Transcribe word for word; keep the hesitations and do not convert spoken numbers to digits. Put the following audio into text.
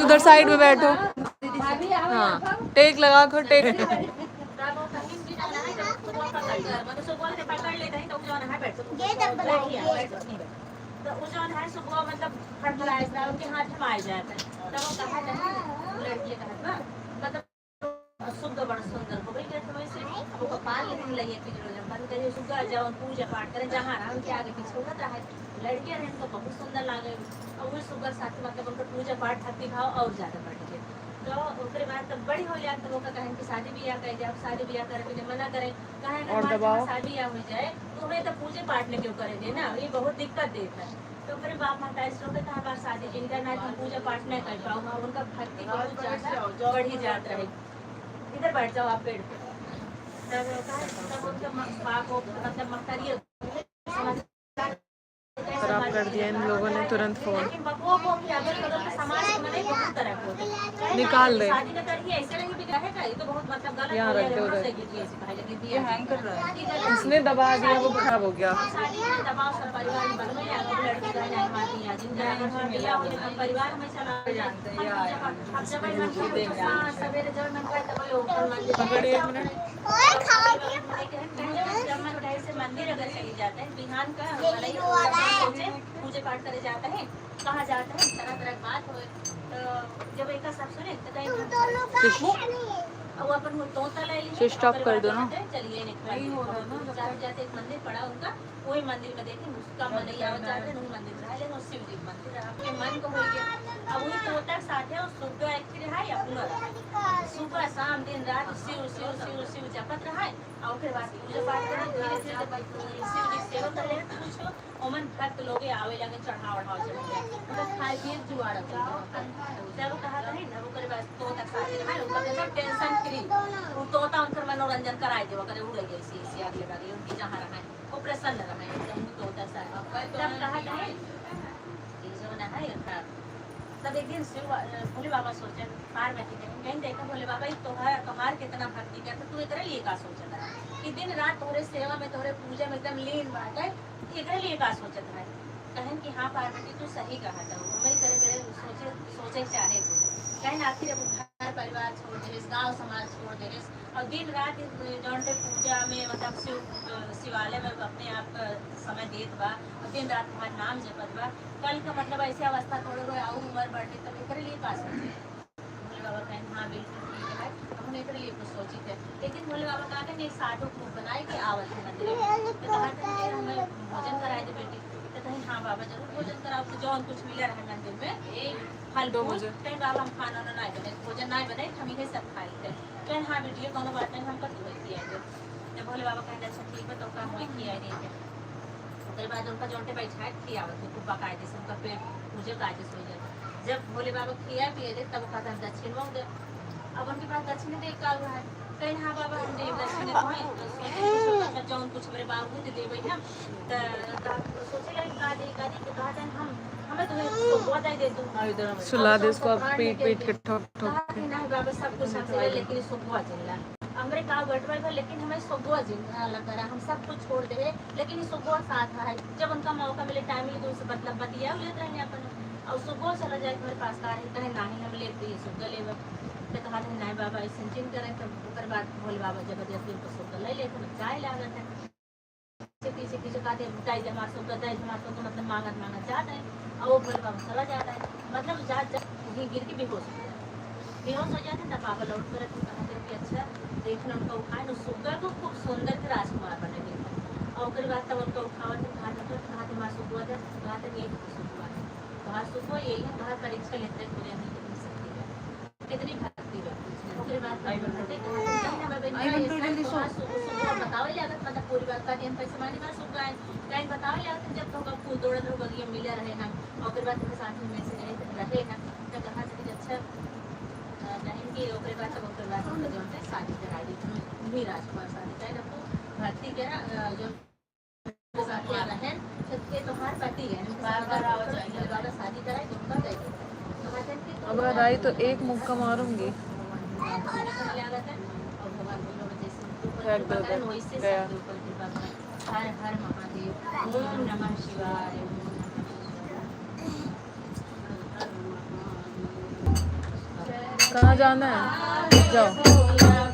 उधर साइड में बैठो। हाँ, टेक लगा को टेक। तो उ जौन है सुबह मतलब फड़फड़ाए से उनके हाथ में आ जाता है। तब वो कहा जाए, लड़की कहा ना, मतलब सुबह बड़ा सुंदर हो गई है तुम्हें से। अब वो पाल लेकिन लइए पिंजरो जब बंद करिए सुबह जब पूजा पाठ करें जहाँ रहा उनके आगे पीछे उड़त रहा है। लड़कियाँ रहन तो बहुत सुंदर लागे। और वो सुबह साथ मतलब उनका पूजा पाठ भक्ति भाव और ज्यादा बढ़ गए। तो ओकरे बाद तब बड़ी हो जाए तो ओका कहन कि शादी ब्याह कर जाओ, शादी ब्याह करे के लिए मना करें, कहे और अगर दबाओ। शादी ब्याह हो जाए तो हमें तो पूजे पाठ न क्यों करे दे ना, ये बहुत दिक्कत देता है। तो ओकरे बाप महतारी से रोके तो हमार शादी जिनका ना हम पूजा पाठ नहीं कर पाऊँ, उनका भक्ति बहुत ज्यादा बढ़ी जात रहे। इधर बैठ जाओ आप पेड़ पे। तब कहा, तब उनके म-, बाप हो, मतलब महतारी समझ खराब कर दिया इन लोगों ने तुरंत फोन। लेकिन बबुआ को भी अगल बगल के समाज के मनई बहुत तरह के होते हैं। निकाल दे। शादी न करिए, ऐसे नहीं भी रहेगा, ये तो बहुत मतलब गलत यहाँ हो रख दे जाएगा, उधर। भाई लगे दिया। ये हैंग कर रहा है। इसने दबा दिया, वो खराब हो गया। शादी में दबाव सब परिवार में बनवे आ गए, लड़की का नहीं मानती है, जिनका अगर हम दिया हो, तो परिवार में चला जाए। हम जब, हम जब मन करता है, सवेरे जब मन करता है, तब लोग मन पकड़िए एक मिनट। जब मन करे से मंदिर अगर चली जाते हैं, बिहान का भले ही सोचे, पूजे पाठ करे जाते हैं, कहाँ जाते हैं, तरह तरह की बात हो। तो जब एक सब सुने, तो कहीं हम अब वो अपन वो तोता ले लिए, switch off कर दो ना। चलिए, एक मंदिर, जाते जाते एक मंदिर पड़ा उनका, वही मंदिर में देखे, उसका मन ही आवत जाते, वही मंदिर रहा, लेकिन वो शिव जी का मंदिर रहा। अपने मन को हो गया। अब वही तोता के साथ है, वो सुग्गा एक फिर है, अपना सुबह शाम दिन रात शिव, शिव, शिव, शिव जपत रहा है। और ओकरे बाद पूजा पाठ करें, धीरे धीरे जब शिव जी के सेवा कर लें, तो कुछ ओमन भक्त लोग आवे लगे, चढ़ाव ओढ़ाव चढ़े लगे। मतलब खाए पिए के जुगाड़ हो गया। जब कहा था ना, ओकरे बाद तोता के साथ रहा, ओकर सब tension free। वो तोता उनकर मनोरंजन कराए देवा करे, उड़े गए इसी, इसी अगले बार, उनकी जहाँ रहा है, वो प्रसन्न रहा है, एकदम तोता सा। तब कहा था, ये जो ना है, इनका तब एक दिन शिव बा-, भोले बाबा सोचे, पार्वती के कहीं देखा, "भोले बाबा, ये तोहार, तोहार कितना भक्ति करते, तू एकरे लिए का सोचत है कि दिन रात तोहरे सेवा में, तोहरे पूजा में एकदम लीन बाटे, एकरे लिए का सोचत है?" कहन कि, "हाँ पार्वती, तू सही कहा था, वही करे बेरे सोचे, सोचे के चाहे कुछ।" कहन आखिर अब घर परिवार छोड़ देलिस, गाँव समाज छोड़ देलिस, और दिन रात जौन टे पूजा में, मतलब शिव, शिवालय में अपने आप का समय देत बा, और दिन रात हमार नाम जपत बा, कल का मतलब ऐसे अवस्था थोड़े कोई और उम्र बढ़े, तब एकरे लिए का सोचे? भोले बाबा कहें, "हाँ, बिल्कुल ठीक है, हम एकरे लिए कुछ सोचित है।" लेकिन भोले बाबा का कहें, "एक साधु को बनाए के आवत है मंदिर में।" तो कहा था, "हमें भोजन कराए दे बेटी।" तो कहें, "हाँ बाबा, जरूर भोजन कराओ।" तो जौन कुछ मिला रहे मंदिर में, एक फल दो फूल, मुझे। कहें, "बाबा, हम खाना वाना नहीं बने, भोजन नहीं बने, हम इहे सब खाए थे।" कहें, "हाँ बेटी, ये कोनो बात नहीं, हम कर दुआई किया है।" जब भोले बाबा कहें, "अच्छा ठीक है, तो का हम खिया देंगे।" ओकरे बाद उनका जौन टे बैठा है, खियावत है, खूब बाकायदे से उनका पेट पूजे कायदे से हो जाए। जब भोले बाबा खिया पिए दे, तब कहता है, "दक्षिण मांग दे।" अब उनके पास दक्षिण दे का हुआ है, कहीं, "हाँ बाबा, हम देव दक्षिण तो है, तो सोचे कुछ होता है, जौन कुछ मेरे बाबू दे देवे ना।" तो, तो सोचे लगे, "का दे, का दे?" तो कहते हैं, "हम, हमें तुम्हें सुबह दे दे तू।" सुला दे इसको, अब पीट पीट के ठोक ठोक कहा के। कि, "नहीं बाबा, सब कुछ हमसे ले, लेकिन सुबह जिंदा।" हमरे का गड़बड़ बा, लेकिन हमें सुबह जिंदा लग रहा, हम सब कुछ छोड़ दे, लेकिन ये सुबह साथ है। जब उनका मौका मिले, टाइम मिले, तो उनसे मतलब बतिया लेते रहने अपन। और सुबह चला जाए हमारे पास का है, कहे, "नहीं, हम लेते ही सुबह लेबा।" तो कहा था, "नहीं बाबा, ऐसे जिन करें।" तब ओकर बाद भोले बाबा जबरदस्ती उनको सुबह ले लेते, जाए लागत है। पीछे, पीछे, पीछे कहते हैं, "उठाई दे हमार सुग्गा, दे हमार सुग्गा", मतलब मांगत, मांगत जात है। और वो भोले बाबा चला जाता है, मतलब जात, जात वहीं गिर के बेहोश हो जाता है। बेहोश हो जाते हैं, तब बाबा लौट कर कहते हैं कि अच्छा, देख ना उनका उठाए, तो सुग्गा को खूब सुंदर के राजकुमार बने देते हैं। और ओकरे बाद तब उनका उठावत है, कहा जाता है, कहा, "तुम्हार सुग्गा दे", कहा था, "ये सुग्गा है, तुम्हार सुग्गा यही है, तुम्हार परीक्षा लेते हैं, पूरे नहीं कितनी शक्ति है।" कितनी भक्ति बा। ओकरे बाद में बोलते, कहा, "कहीं ना बाबा, I want to tell you so। सुबह, सुबह बतावे लागत, मतलब पूरी बात का दिन पैसे मानी बात सुबह आए, कहीं बतावे लागत, जब तो हम फूल तोड़त रहो, बगिया मिले रहे हम, और ओकरे बाद में साथ में से रहे, रहे हम, तो कहा कि अच्छा, अ, कहें कि ओकरे बाद, तब ओकरे बाद हम जो है शादी करा दी, तुम भी राजकुमार शादी करें, तो भक्ति के ना, अ, जो अब आई तो एक मुक्का मारूंगी। फेंक दो उधर। गया। हर हर महादेव। ओम नमः शिवाय। ओम नमः शिवाय। कहाँ जाना है? जाओ।